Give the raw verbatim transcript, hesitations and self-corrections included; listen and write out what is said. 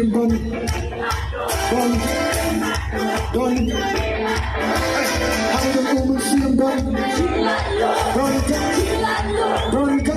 Don, don, don. Hey, how the woman see him don? Don, don,